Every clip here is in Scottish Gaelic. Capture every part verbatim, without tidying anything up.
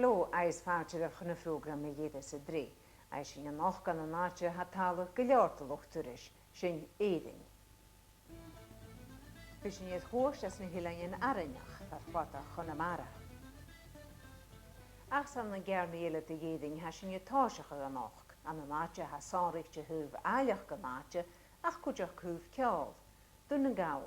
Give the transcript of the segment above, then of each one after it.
Seo agus fàilte dhuibh chun a' phrògram mu dheireadh san t-sreath. Agus sinn a-nochd ann an àite a tha a' tàladh gu leòr do luchd-turais, sin Èirinn. Bidh sinn air chuairt anns na h-Eileanan Arainneach, far claddagh Chonamara. Ach 's ann an gearradh eile de dh'Èirinn a tha sinn a' tòiseachadh a-nochd, ann an àite a tha sònraichte thaobh àilleachd an àite, ach cuideachd thaobh ceòl. Dùn nan Gall.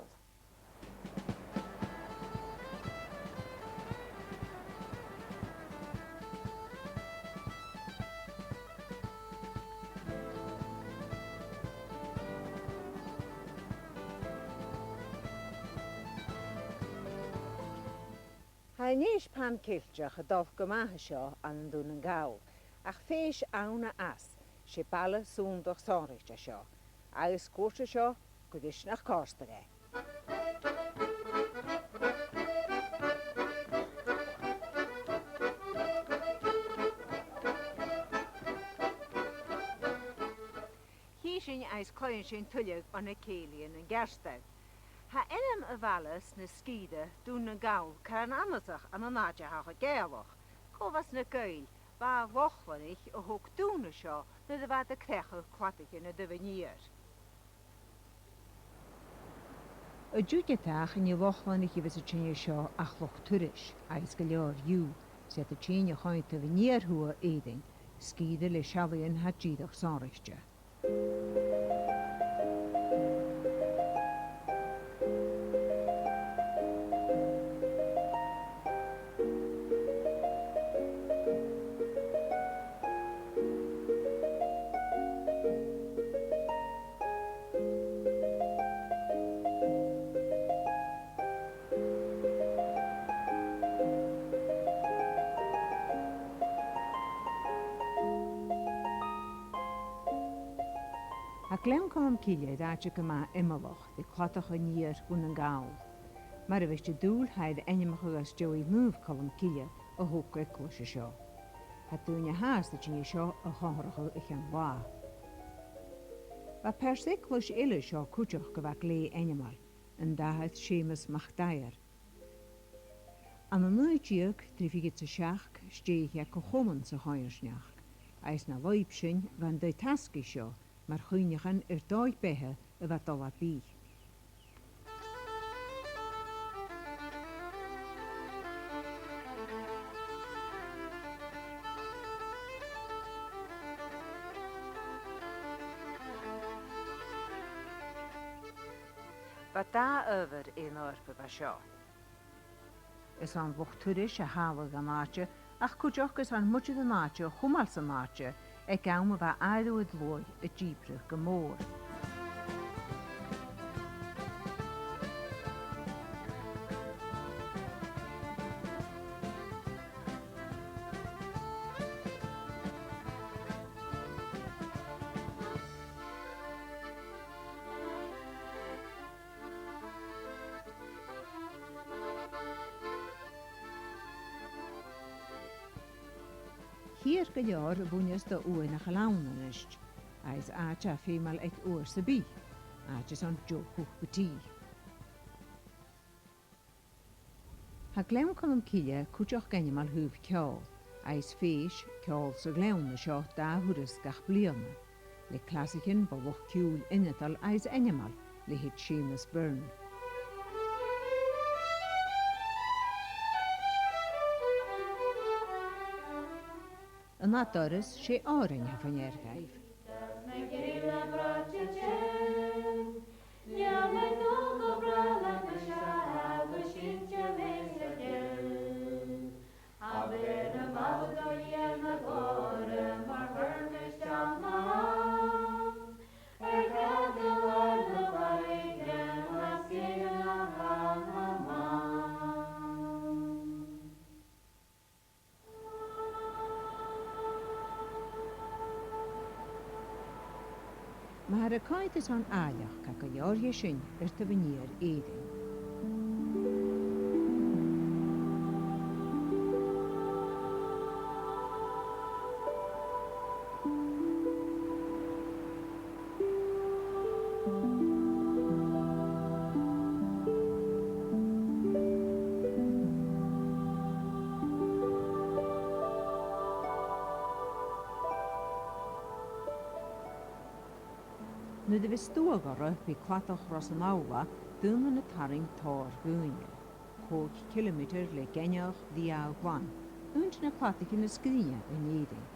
Tha an fhèis Pan-Cheilteach a' dol gu math an seo ann an Dùn nan Gall, ach fèis ann a dh'fhàs, 's e baile sunndach sònraichte a tha seo, agus cuiridh seo gu misneachd còrdadh e. Chì sinn agus cluinnidh sinn tuilleadh o na cèilidhean an-ceartuair. Tha ainm a' bhaile sna sgìre Dùn nan Gall car annasach ann an àite a tha cho Gàidhealach. Cò bha sna Gàidheil, bha Lochlannaich a thog dùn an seo nuair a bha iad a' creachadh cladaichean an taobh an iar. An-diugh ge-tà, chan e Lochlannaich a bhios a' tighinn an seo ach luchd-turais, agus gu leòr dhiubh, 's iad a' tighinn a choimhead taobh an iar-thuath Èirinn, sgìre le seallaidhean a tha dìreach sònraichte. Tha Gleann Cholm Cille air àite gu math iomallach ri cladach an iar Dhùn nan Gall. Mar a bhios an dùil, tha e air ainmeachadh às dèidh naomh Colm Cille a thug an eaglais an seo. Tha daoine fhathast a' tighinn an seo a chomharrachadh a' cheann-latha. Bha pearsa eaglais eile an seo cuideachd a bha glè ainmeil, an t-Athair Seumas MacDhaighir. Ann an naoi deug trì fichead 's a seachd, stèidhich e gu Comann sa choimhearsnachd, agus na lùib sin bha an taigh-tasgaidh seo mar chuimhneachan air dòigh-beatha a bha a' dol à bith. Bha dà adhbhar air an oidhirp a bha seo. Is ann luchd-turais a thàladh an àite, ach cuideachd is ann muinntir an àite a chumail san àite aig àm a bha àireamh an t-sluaigh a' dìbreadh gu mòr. Chiar gu leòr a bhuineas do Uaigh na Challann a-nis, agus àite a tha feumail aig uair sam bith, àite airson deagh chupa tì. Tha Gleann Cholm Cille cuideachd ainmeil thaobh ceòl, agus fèis Ceòl sa Ghleann an seo dà thuras gach bliadhna, le clasaichean bho luchd-ciùil ionadail agus ainmeil, leithid Seumas Byrne. An ath dhoras, 's e òrain a tha fa-near dhaibh. Ma tha ur coimhead airson àilleachd, tha gu leòr dheth sin air taobh an iar Èirinn. Nuair a bhios stuagh orra, bidh cladach Ros an Amhlaigh daonnan a' tarraing tòrr dhaoine. Còig cilemeatair le geannach bhrèagha ghlan, aon de na cladaichean as cruinne ann an Èirinn.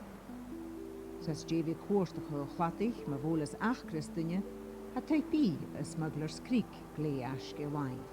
'S às dèidh a bhith a' cuartachadh a' chladaich mu bhuaileas acras duine, tha taigh-bìdh à Smuggler's Creek glè fhaisg air làimh.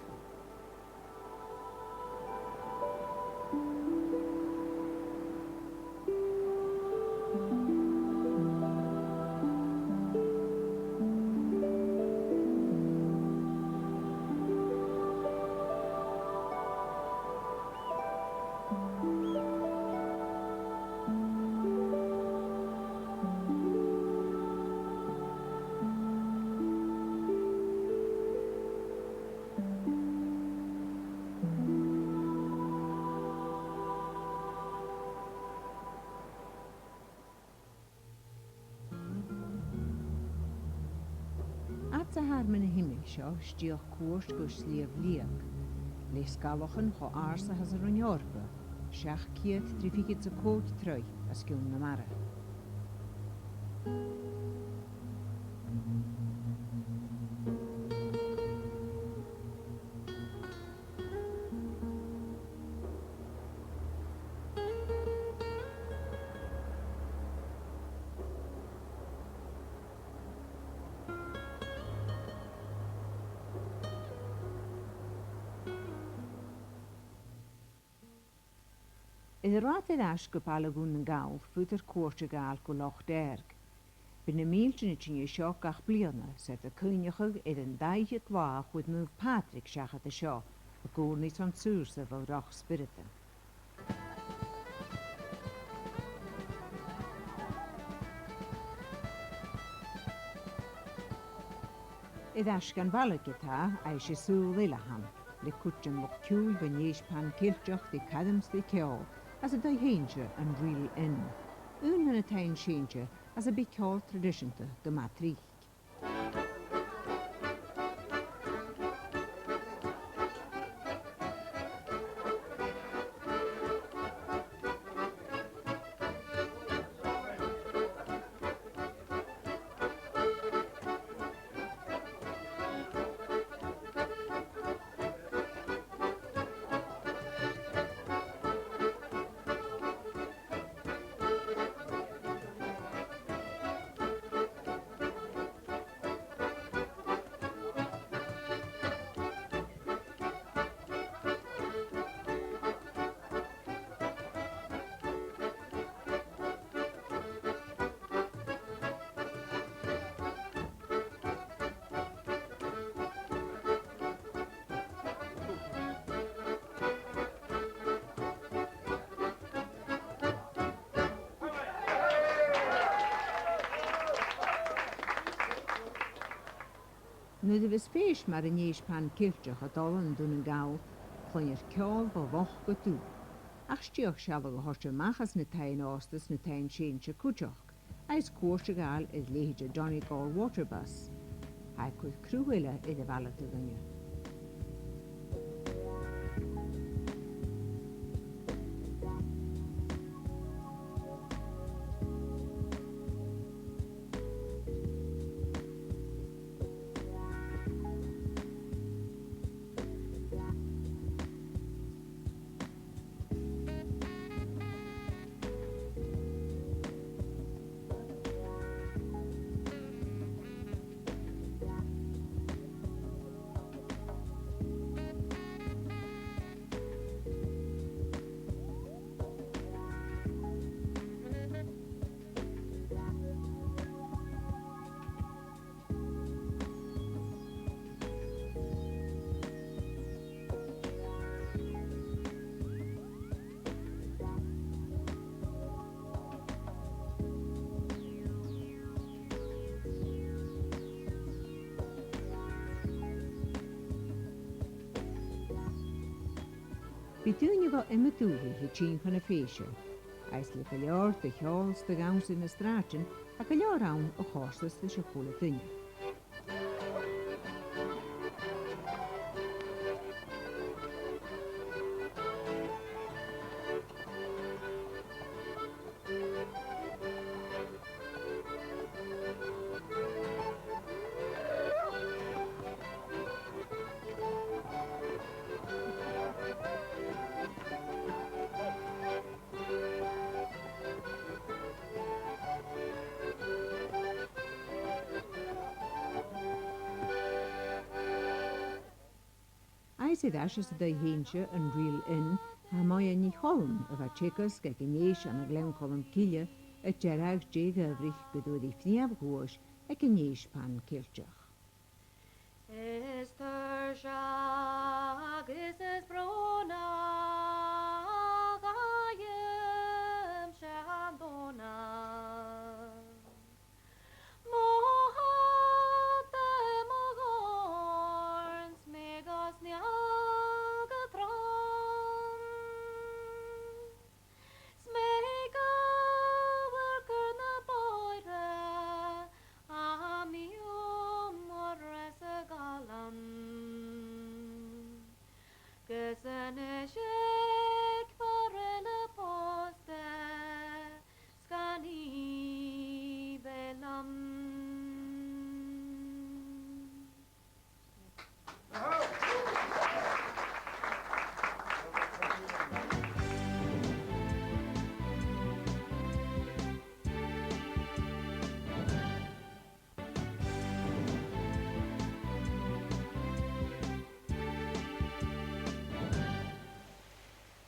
Fhad 's a tha ar mionaid-shìmplidh seo a-steach cuairt gu Sliabh Liag, le sgalachan cho àrd 's a th' anns an Roinn Eòrpa, seachd ceud trì fichead 's a còig troigh os cionn na mara. Air an rathad air ais gu baile Dhùn nan Gall, faodar cuairt a ghabhail gu Loch Dearg. Bidh na mìltean a' tighinn an seo gach bliadhna, 's iad a' cuimhneachadh air an dà fhichead latha a chuir Naomh Pàdraig seachad an seo, ag ùrnaigh son saorsa bho dhroch spioradain. Air ais dhan bhaile ge-tà, agus 's e saoghal eile a th' ann, le cuid den luchd-ciùil bho Nèis Pan-Cheilteach ri cairm 's ri ceòl, às an taigh-seinnse an Real Inn. Aon de na taighean-seinnse às am bi ceòl traidiseanta gu math tric. Nuair a bhios fèis mar an Nèis Pan-Cheilteach a' dol ann an Dùn nan Gall, cluinnear ceòl bho mhoch gu dubh. Ach 's fhiach sealladh a thoirt a-mach às na taighean-òsta 's na taighean-seinnse cuideachd, agus cuairt a ghabhail air leithid an Donegal Water Bus. Tha e a' cur cruth eile air a' bhaile do dhuine. Bidh daoine bho iomadh dùthaich a' tighinn chun na fèise, agus le gu leòr de cheòl 's de dhannsa na sràidean, tha gu leòr ann a chòrdas ris a h-uile duine. Siud air ais san taigh-seirbheisean, an Real Inn, tha Moya NicColm a bha a' teagasg aig an Fhèis ann an Gleann Cholm Cille, a' dearbhadh dè dh'adhbhraich gun d' fhuair i prìomh dhuais aig an Fhèis Pan-Cheilteach. Is tuirseach agus is brònach a dh'aimsir an Dòmhnallaich. Mo hata, mo dhòrn, 's mi gus neach gu trom. 'S mi gabhail gur na bòidhre a tha mi uamhar sa ghalan. Gus an uair sin aig barraile pòsta 's gun ìre bheil ann.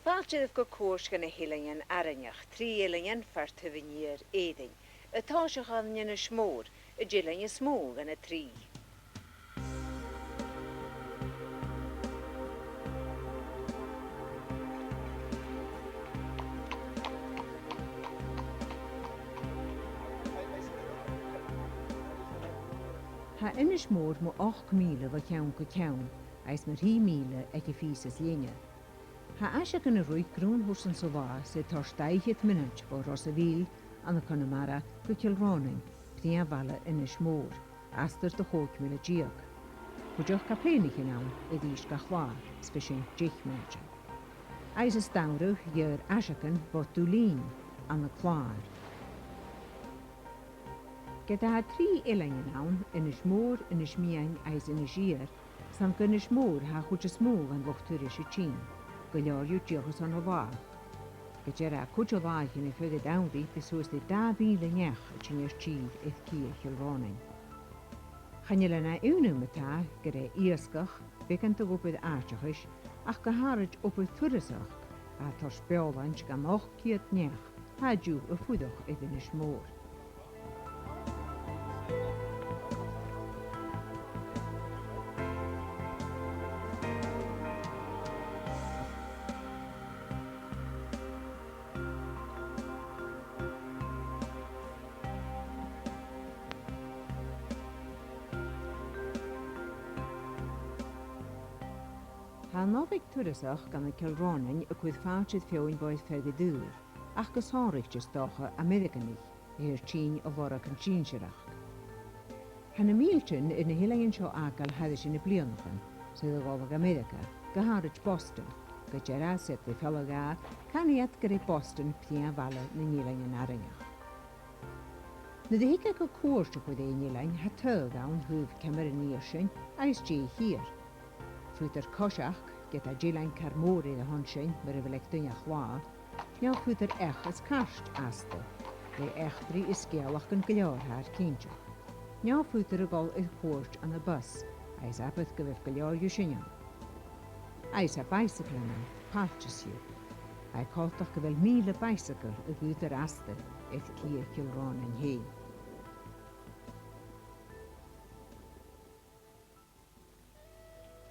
Fàilte dhuibh gu cuairt dha na h-Eileanan Arainneach, trì eileanan far taobh an iar Èirinn, a' tòiseachadh ann an Inis Mòr, an t-eilean as motha dha na trì. Tha Inis Mòr mu ochd mìle bho cheann gu ceann, agus mu thrì mìle aig a' phìos as leine. Tha aiseagan a' ruith grunn thursan san latha, 's e toirt dà fhichead mionaid bho Ros a' Mhìl ann an Conamara gu Cill Rònainn, prìomh bhaile Inis Mòr, astar de chòig mìle deug. Cuideachd tha plèanaichean ann a-rithist gach latha, 's bidh sin deich mionaidean. Agus as t-samhradh, gheibhear aiseagan bho Dùn Lìn ann an Clàr. Ged a tha trì eileanan ann, Inis Mòr, Inis Meáin agus Inis Oírr, 's ann gu Inis Mòr a tha a' chuid as motha dhen luchd-turais a' tighinn, gu leòr dhiubh dìreach airson an latha. Gu dearbh, tha cuid de làithean air feadh an t-samhraidh gu bheil suas ri dà mhìle neach a' tighinn air tìr air cidhe Chill Rònainn. Chan eil e na iongnadh ma-thà gur e iasgach, beagan de dh'obair àiteachais, ach gu h-àraid obair turasachd, a tha toirt beòshlaint dhan ochd ceud neach a tha an-diugh a' fuireach air Inis Mòr. Tha an obair turasachd ann an Cill Rònainn a' cur fàilte air feadhainn bho air feadh an t-saoghail, ach gu sònraichte, is dòcha, Ameireaganaich, a tha air tighinn a lorg an sinnsireachd. Tha na mìltean air na h-eileanan seo fhàgail thairis air na bliadhnaichean, 's iad a' dol gu Ameireaga, gu h-àraid Boston, gu dearbh, 's iad ri fealla-dhà, canaidh iad gur e Boston prìomh bhaile nan Eileanan Arainneach. Nuair a thig e gu cuairt a chur air an eilean, tha taghadh ann a thaobh ciamar a nì sinn, agus dè a chì sinn. Faodar coiseachd, ged a tha an t-eilean car mòr air a shon sin, mura bheil aig duine ach làr, no faodar each is cairt asta, le eachdraidh is sgeulachdan gu leòr, thathar cinnteach. No faodar a dhol air chuairt ann am bus, agus abair gu bheil gu leòr dhiubh sin ann. Agus tha baidhsagalan ann, pailteas dhiubh. Tha e coltach gu bheil mìle baidhsagal a dh'fhuatar asta air cidhe Chill Rònainn fhèin.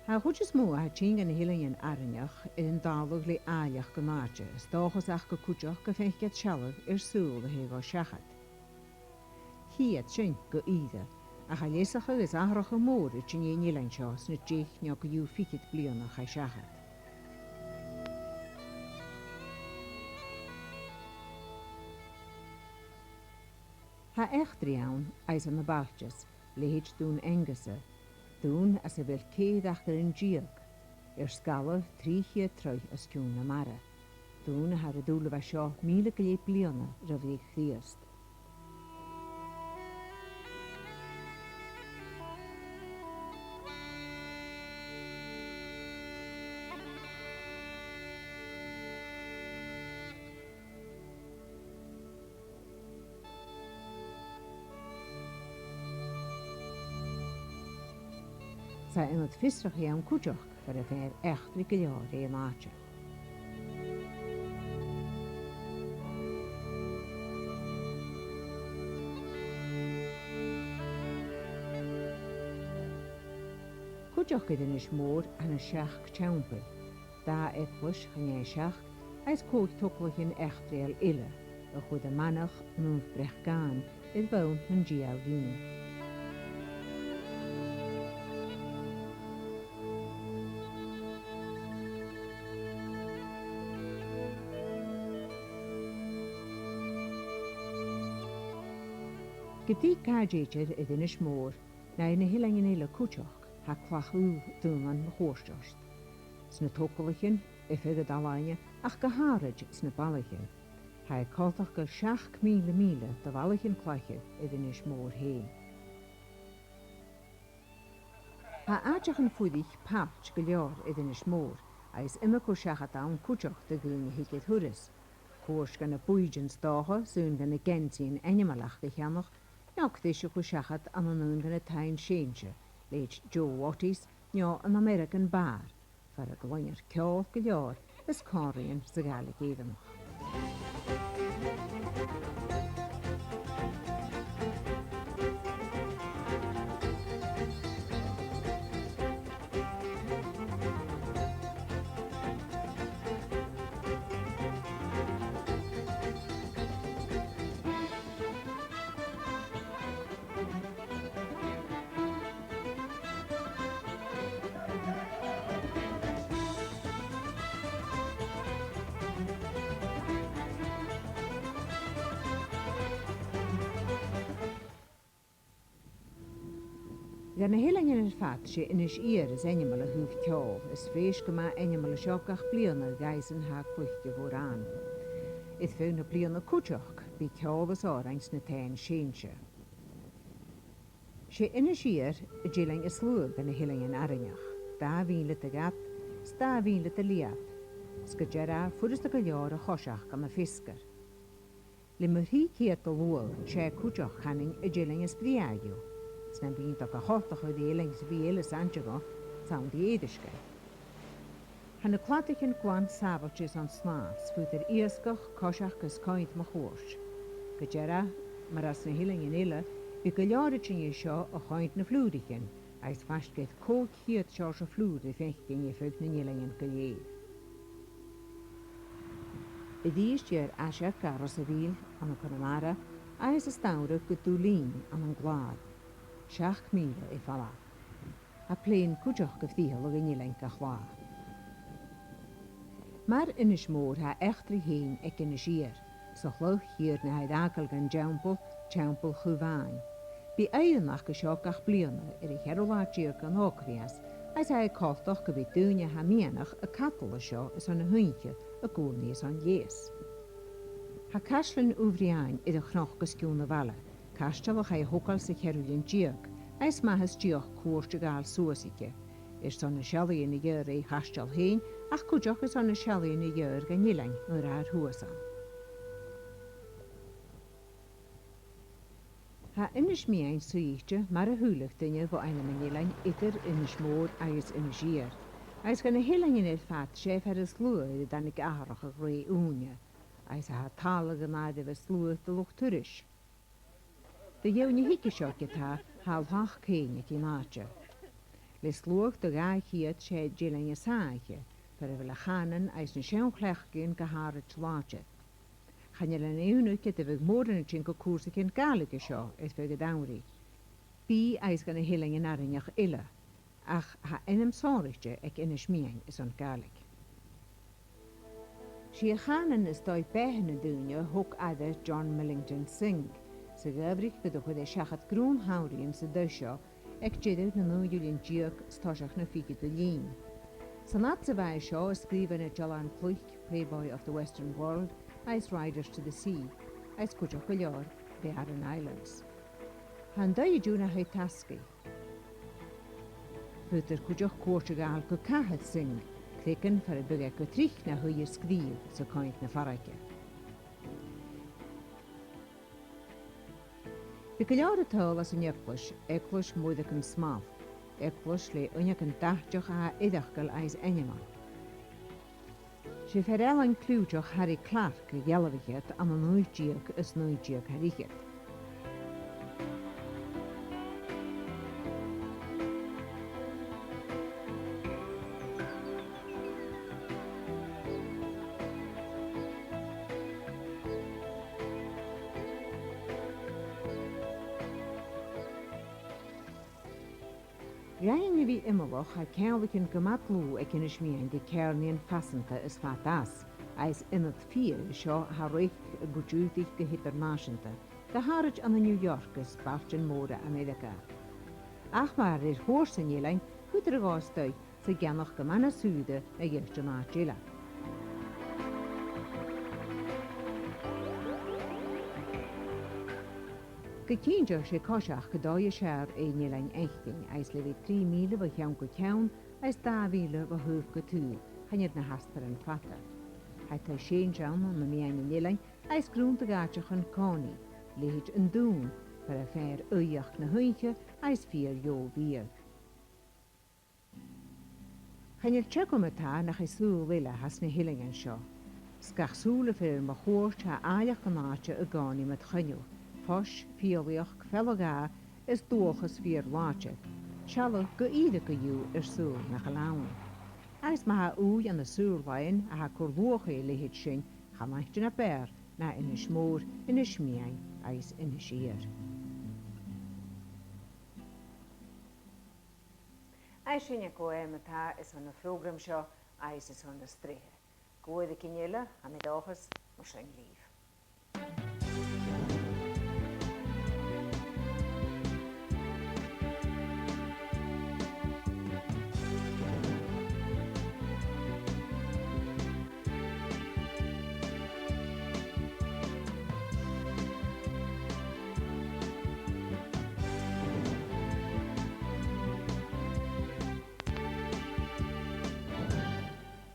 Tha a' chuid as motha a tha tighinn dha na h-Eileanan Arainneach air an tàladh le àilleachd an àite, is dòchasach gu cuideachd gum faic iad sealladh air saoghal a tha a' dol seachad. Chì iad sin gu ìre, ach tha leasachadh is atharrachadh mòr air tighinn dhan eilean seo sna deich no gu deo fichead bliadhna a chaidh seachad. Tha eachdraidh ann agus ann am pailteas, leithid Dùn Angusa, dùn anns a bheil ceithir acair deug, air sgàla trì cheud troigh os cionn na mara. Dùn a tha air a dhùnadh an seo mìle gu leth bliadhna ro bhrìgh Chrìosd. 'S e ionad fiosrachaidh ann cuideachd, far am faighear eachdraidh gu leòr air an àite. Cuideachd air Inis Mòr tha na seachd teampaill, dà eaglais, chan e seachd, agus còig togalaichean eachdraidheil eile, a chuid a' manaich Naomh Breacgan air bonn nan Dia Bhinn. Gu dtí càit eatarra air Inis Mòr, no air na h-eileanan eile cuideachd, tha clach ùr daonnan mun cuairt ort. Sna togalaichean, air feadh an t-saoghail, ach gu h-àraid sna ballaichean. Tha e coltach gu bheil seachd mìle mìle de bhallaichean claiche air Inis Mòr fhèin. Tha àiteachan-fuirich pailt gu leòr air Inis Mòr, agus iomadh cur seachad ann cuideachd do dhaoine a thig air thuras. Cuairt dha na bùithtean 's dòcha, suim dha na geansaidhean ainmeil aca ga cheannach, no greis a chur seachad ann an aon dha na taighean-seinnse, leithid Joe Watty's no an American Bar, far a ghluinnear ceòl gu leòr is còmhraidhean sa Ghàidhlig Èireannach. Dha na h-eileanan air fad, 's e Inis Oírr as ainmeile a thaobh ceòl, is fèis gu math ainmeil an seo gach bliadhna a dh'fhaodas an taigh-cluiche mhòr ann. Air feadh na bliadhna cuideachd, bidh ceòl is òrain sna taighean-seinnse. 'S e Inis Oírr an t-eilean as lugha dha na h-Eileanan Arainneach, dà mhìle de dh'fhad, is dà mhìle de leud, is gu dearbh furasta gu leòr a choiseachd ann am feasgar. Le mu thrì cheud de luadh, 's e cuideachd chanainn an t-eilean as brèagha dhiubh, 's nam bithinn dol ga choltachadh ri eilean sam bith eile as aithne dhomh, 's ann ri Èirisgeigh. Tha na cladaichean glan sàbhailte airson snàmh, 's faodar iasgach, coiseachd is coimhead mun cuairt. Gu dearbh, mar as na h-eileanan eile, bidh gu leòr a' tighinn an seo a choimhead na flùraichean, agus faisg air còig cheud seòrsa flùr ri faicinn air feadh nan eilean gu lèir. A-rithist, dh'iarr aiseag à Ros a' Mhìl ann an Conamara, agus as t-samhradh gu Dùn Lìn ann an Clàr, seachd mìle air falbh. Tha plèan cuideachd a' frithealadh an eilein gach latha. Mar Inis Mòr, tha eachdraidh fhèin aig Inis Oírr, 's a' chladh shìorraidh a tha air fhàgail dhan teampall, Teampall Chaomháin. Bidh aifreann aca seo gach bliadhna air a' cheathramh là deug dhen Òcraitheas, agus tha e coltach gum bi daoine a tha miannach a' cadal an seo airson na h-oidhche a' guidhe airson leigheas. Tha Caislean Ùbhraidhein air a chnoc os cionn a' bhaile, caisteal a chaidh a thogail sa cheathramh linn deug, agus 's math as fhiach cuairt a ghabhail suas thuige, airson na seallaidhean a gheibhear air a' chaisteal fhèin, ach cuideachd airson na seallaidhean a gheibhear dhan eilean nuair a tha thu shuas ann. Tha Inis Meadhain suidhichte mar a shaoileadh duine bho ainm an eilein eadar Inis Mòr agus Inis Oírr, agus dha na h-eileanan air fad 's e am fear as lugha air an tàinig atharrachadh rè ùine, agus tha e a' tàladh an àireamh as lugha de luchd-turais. Do dhaoine a thig an seo ge-tà, tha tlachd fhèin aig an àite. Le sluagh de dhà cheud 's e an t-eilean as àirde, far a bheil a' chànan agus na seann chleachdaidhean gu h-àraid làidir. Chan eil an iongnadh ged a bhiodh mòran a' tighinn gu cùrsaichean Gàidhlig an seo air feadh an t-samhraidh. Bidh agus dha na h-Eileanan Arainneach uile, ach tha ainm sònraichte aig Inis Meadhain airson Gàidhlig. 'S e a' chànan as dòigh beatha nan daoine a thog aire John Millington Synge, 's a dh'adhbhraich gun do chuir e seachad grunn shamhraidhean san taigh seo aig deireadh na naoidheamh linn deug 's toiseach na ficheadamh linn. San fhad 's a bha e seo, sgrìobh e na dealbhan-cluic Playboy of the Western World agus Riders to the Sea, agus cuideachd gu leòr The Aran Islands. Tha an taigh an-diugh na thaigh-tasgaidh. Faodar cuideachd cuairt a ghabhail gu cathair Synge, creagan far am biodh e gu tric na shuidhe a' sgrìobhadh 's a' coimhead na fairge. Bidh gu leòr a' tadhal às an eaglais, Eaglais Mhuireagan Small. eaglais le uinneagan dathte a tha iongantach agus ainmeil. 'S e fear-ealain cliùiteach Harry Clarke a dhealbhaich iad ann an naoi deug is naoi deug air fhichead. Rinn a bhith iomallach, tha ceanglaichean gu math dlùth aig Inis Meáin ri ceàrnaidhean fasanta is fada às, agus ionad fìor an seo a tha a' ruith gu dùdaich gu h-eadar-nàiseanta, gu h-àraid ann an New York is bailtean mòra Ameireagaidh. Ach mar a rèir chùrsa an eilein, chuir e a-steach sa gheansaidh gu math nas saoire a dh'fheadhainn àiteachan eile. Gu cinnteach, 's e coiseachd gu dòigh as fheàrr aon eilean fhaicinn, agus le bhith trì mìle bho cheann gu ceann, agus dà mhìle bho thaobh gu taobh, chan eil na h-astaran fada. Tha taigh-seinnse ann am meadhan an eilein, agus grunn de dh'àiteachan còmhnaidh, leithid an Dùn, far am faighear aoigheachd na h-oidhche agus feur dheagh bhiadh. Chan eil teagamh ma-thà nach e saoghal eile a th' anns na h-eileanan seo. 'S gach sùil a th' air mo chuairt, tha àireamh an àite a' còmhnaidh mud choinneamh, fois, fialaidheachd, fealla-dhà is dualchas fìor làidir, sealladh gu ìre gu diù air saoghal nach eil ann. Agus ma tha ùidh ann an saor-làithean a tha a' cur luach air a leithid sin, chan fhaigh thu na b' fheàrr na Inis Mór, Inis Meáin agus Inis Oírr. Agus sin agaibh e ma-thà airson a' phrògraim seo agus airson na sreath. Gu aon uair eile, tha mi an dòchas, mar sin leibh.